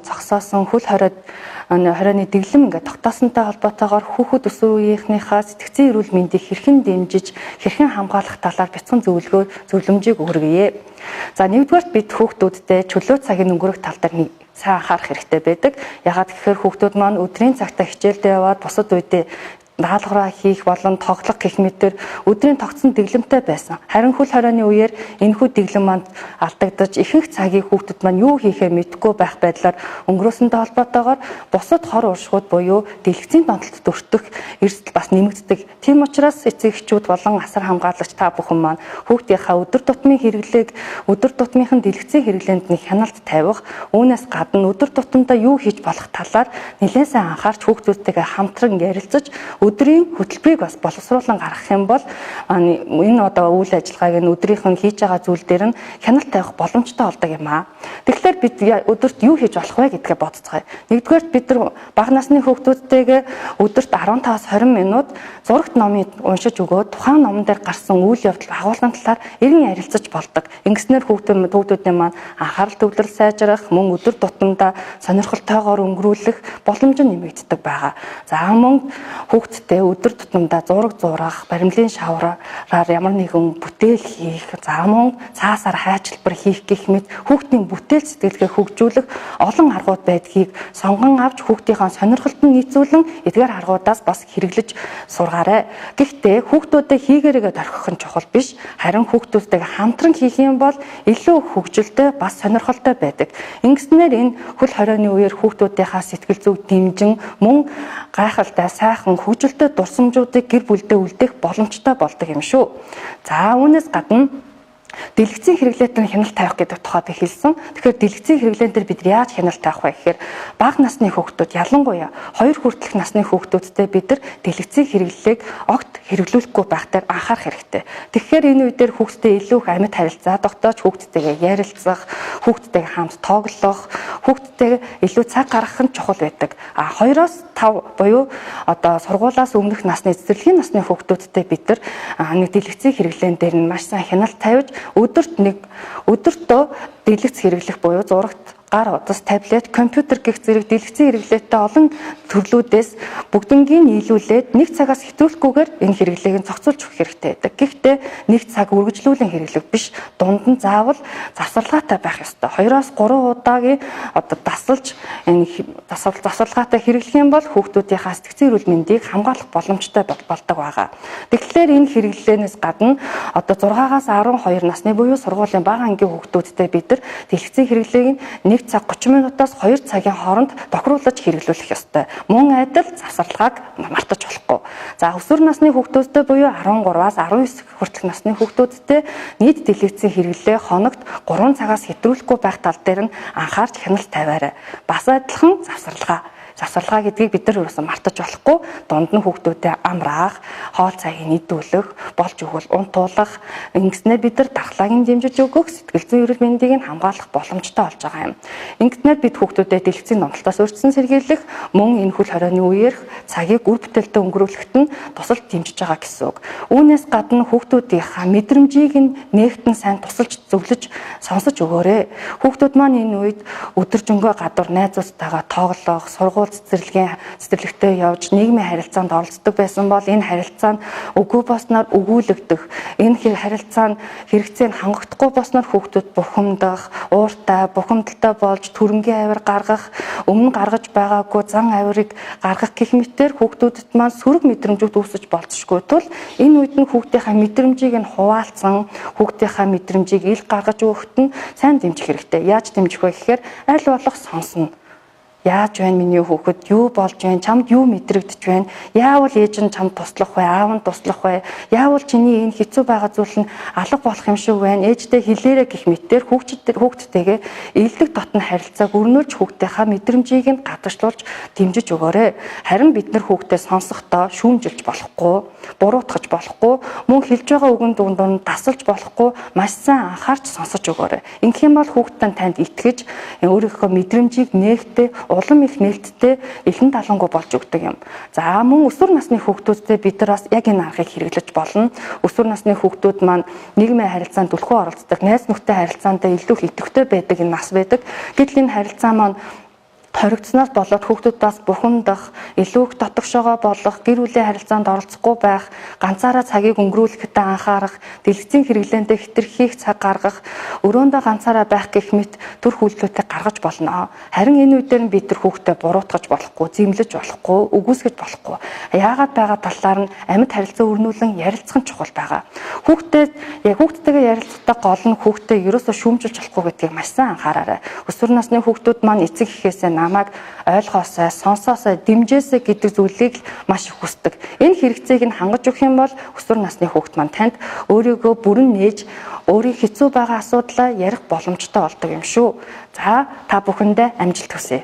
Зогсоосон хөл хорионы дэглэм ингээд тогтоосонтой холбоотойгоор хүүхэд өсвөр үеийнхнийхээ сэтгцийн эрүүл мэндийг хэрхэн дэмжиж, хэрхэн хамгаалах талаар бяцхан зөвлөгөө зөвлөмжийг хүргье. За, нэгдүгээрт бид хүүхдүүдтэй чөлөө цагийн өнгөрөх тал дээр сайн анхаарах хэрэгтэй байдаг. Яагаад гэхээр хүүхдүүд маань өдрийн цагтаа хичээлдээ яваад бусад үедээ даалгавраа хийх болон тоглох гэх мэтэр өдрийн тогтсон дэглэмтэй байсан. Харин хөл хорионы үеэр энэхүү дэглэм маань алдагдаж, ихэнх цагийг хүүхдүүд маань юу хийхээ мэдэхгүй байх байдлаар өнгөрөөсөнтэй холбоотойгоор бусад хор уршгууд буюу дэлгэцийн донтолтод өртөх эрсдэл бас нэмэгддэг. Тийм учраас эцэг эхчүүд болон асар хамгаалагч та бүхэн маань хүүхдийнхаа өдөр тутмын хэрэглээг, өдөр тутмынх нь дэлгэцийн хэрэглээнд нэг хяналт тавих, үүнээс гадна өдөр тутамдаа юу хийж болох талаар нэлээд сайн анхаарч, хүүхдүүдтэйгээ хамтран ярилцаж, өдрийн хөтөлбөрийг бас боловсруулан гаргах юм бол энэ одоо үйл ажиллагааг нь өдрийнх нь хийж байгаа зүйл дээр нь хяналт тавих боломжтой болдог юм аа. Тэгэхээр бид өдөрт юу хийж болох вэ гэдгээ бодцгаая. Нэгдүгээрт бид нар бага насны хүүхдүүдтэйгээ өдөрт 15-аас 20 минут зурагт номыг уншиж өгөөд, тухайн номон дээр гарсан үйл явдал, агуулгын талаар эргэн ярилцаж болдог. Ингэснээр хүүхдүүдийн маань анхаарал төвлөрөл сайжрах, мөн өдөр тутамдаа сонирхолтойгоор өнгөрүүлэх боломж нь нэмэгддэг байгаа. За, мөн хүүхдтэй өдөр тутамдаа зураг зурах, баримлын шавраар ямар нэгэн бүтээл хийх, за мөн цаасаар хайчлбар хийх гэх мэт хүүхдийн бүтээл сэтгэлгээ хөгжүүлэх олон аргууд байдгийг сонгон авч, хүүхдийнхээ сонирхолтод нийцүүлэн эдгээр аргуудаас бас хэрэглэж сургаарай. Гэхдээ хүүхдүүдэд хийгээрээ орхих нь чухал биш. Харин хүүхдүүдтэйгээ хамтран хийх юм бол илүү хөгжилтэй, бас сонирхолтой байдаг. Ингэснээр энэ хөл хорионы үеэр хүүхдүүдийнхаа сэтгэл зүйг дэмжин, мөн гайхалтай, сайхан, хөгжилтэй дурсамжуудыг гэр бүлдээ үлдээх боломжтой болдог юм шүү. За, үүнээс гадна дэлгэцийн хэрэглээт нь хяналт тавих гэдэг тухай би хэлсэн. Тэгэхээр дэлгэцийн хэрэглээн дээр бид яаж хяналт тавих вэ гэхээр бага насны хүүхдүүд, ялангуяа 2 хүртэлх насны хүүхдүүдтэй бид нар дэлгэцийн хэрэглээг огт хэрэглүүлэхгүй байх дээр анхаарах хэрэгтэй. Тэгэхээр энэ үе дээр хүүхдтэй илүү их амьд харилцаа тогтоож, хүүхдтэйгээ ярилцах, хүүхдтэйгээ хамт тоглох, хүүхдтэйгээ илүү цаг гаргах нь чухал байдаг. А 2-оос 5 буюу одоо сургуулиас өмнөх насны, цэцэрлэгийн насны хүүхдүүдтэй бид нар нэг дэлгэцийн хэрэглээн дээр нь маш сайн хяналт тавьж, өдөрт нэг өдөртөө дэлгэц хэрэглэх буюу зурагт, гар утас, таблет, компьютер гэх зэрэг дэлгэцийн хэрэглээтэй олон төрлүүдээс бүгднгийн нийлүүлээд нэг цагаас хэтрүүлэхгүйгээр энэ хэрэглээг нь зохицуулж өгөх хэрэгтэй байдаг. Гэхдээ нэг цаг үргэлжлүүлэн хэрэглэх биш, дунд нь заавал завсарлагаатай байх ёстой. 2-оос 3 удаагийн одоо дасалж энэ завсарлагаатай хэрэглэх юм бол хүүхдүүдийнхаа сэтгцийн эрүүл мэндийг хамгаалах боломжтой болдог байгаа. Тэгэхээр энэ хэрэглээнээс гадна одоо 6-аас 12 насны буюу сургуулийн бага ангийн хүүхдүүдтэй бид нар дэлгэцийн хэрэглээг нь 1 цаг 30 минутаас 2 цагийн хооронд тохируулж хэрэглүүлэх ёстой. Мөн адил завсарлагааг мартаж болохгүй. За, өсвөр насны хүүхдүүдтэй буюу 13-аас 19 хүртэлх насны хүүхдүүдтэй нийт дэлгэцийн хэрэглээ хоногт 3 цагаас хэтрүүлэхгүй байх тал дээр нь анхаарч хяналт тавиарай. Бас адилхан завсарлага. Завсарлага гэдгийг бид нар юусан мартаж болохгүй. Дунд нь хүүхдүүдэд амраах, хоол цайг нийдүүлэх, болж өгвөл унтуулах. Ингэснээр бид нар дархлааг нь дэмжиж өгөх, сэтгэл зүйн эрүүл мэндийг нь хамгаалах боломжтой болж байгаа юм. Ингэснээр бид хүүхдүүдэд дэлгэцийн донтолтоос өртсөн сэргийлэх, мөн энэ хөл хорионы үеэрх цагийг үр бүтээлтэй өнгөрүүлэхэд нь тусалж дэмжиж байгаа гэсэн үг. Үүнээс гадна хүүхдүүдийнхаа мэдрэмжийг нь нээлтэн сайн тусалж, зөвлөж, сонсож өгөөрэй. Хүүхдүүд маань энэ үед өдөржингөө гадуур найзуудтайгаа тоглох, сургууль цэцэрлэгийн цэцэрлэгтээ явж нийгмийн харилцаанд оролцдог байсан бол энэ харилцаа нь үгүй болсноор өгүүлэгдэх, энэ харилцаа нь хэрэгцээ нь хангагдахгүй болсноор хүүхдүүд бухимдах, ууртай, бухимдалтай болж төрөнгийн авир гаргах, өмнө гаргаж байгаагүй зан авирыг гаргах гэх мэтээр хүүхдүүдэд маань сөрөг мэдрэмжүүд үүсэж болцсохгүй тул энэ үед нь хүүхдийнхаа мэдрэмжийг нь хуваалцсан, хүүхдийнхаа мэдрэмжийг ил гаргаж өгөхөд нь сайн дэмжих хэрэгтэй. Яаж дэмжих вэ гэхээр аль болох сонсно. Яаж байна миний хүүхэд, юу болж байна, чамд юу мэдрэгдэж байна, яавал ээж нь чамд туслах вэ, аав нь туслах вэ, яавал чиний энэ хэцүү байгаа зүйл нь алга болох юм шиг байна, ээжтэй хэлээрэ гэх мэтээр хүүхдтэйгээ элдэг дотн харилцааг өрнүүлж, хүүхдийнхаа мэдрэмжийг нь гадагшлуулж дэмжиж өгөөрэй. Харин бид нар хүүхдээ сонсохдоо шүүмжилж болохгүй, буруутгах болохгүй, мөн хэлж байгаа үгэн дунд нь тасалж болохгүй, маш сайн анхаарч сонсож өгөөрэй. Ингэх юм бол хүүхэд танд итгэж, өөрийнхөө мэдрэмжийг нээлттэй, улам их нээлттэй, элен талангуй болж өгдөг юм. За, мөн өсвөр насны хүүхдүүдтэй бид нар бас яг энэ аргыг хэрэглэж болно. Өсвөр насны хүүхдүүд маань нийгмийн харилцаанд түлхүү оролцдог, найз нөхдөд харилцаанд илүү их идэвхтэй байдаг энэ нас байдаг. Гэтэл энэ харилцаа маань Торигдсноос болоод хүүхдүүд бас бухимдах, илүү их дотогшоогоо болох, гэр бүлийн харилцаанд оролцохгүй байх, ганцаараа цагийг өнгөрүүлэхэд анхаарах, дэлгэцийн хэрэглээндээ хэтэрхийх цаг гаргах, өрөөндөө ганцаараа байх гэх мэт төрх үйлдэлүүдийг гаргаж болно. Харин энэ үедэр нь бид нар хүүхдэд буруутгаж болохгүй, зэмлэж болохгүй, үгүйсгэж болохгүй. Яагаад байгаа талаар нь амьд харилцаа өрнүүлэн ярилцах нь чухал байгаа. Хүүхдэд яг хүүхдтэйгээ ярилцахдаа гол нь хүүхдэд ерөөсөө шүүмжилж болохгүй гэдгийг маш сайн анхаараарай. Өсвөр насны хүүхдүүд маань эцэг эхээсээ намайг ойлгоосай, сонсоосай, дэмжээсэй гэдэг зүйлийг л маш их хүсдэг. Энэ хэрэгцээг нь хангаж өгөх юм бол өсвөр насны хүүхд маань танд өөрийгөө бүрэн нээж, өөрийн хэцүү байгаа асуудлаа ярих боломжтой болдог юм шүү. За, та бүхэндээ амжилт хүсье.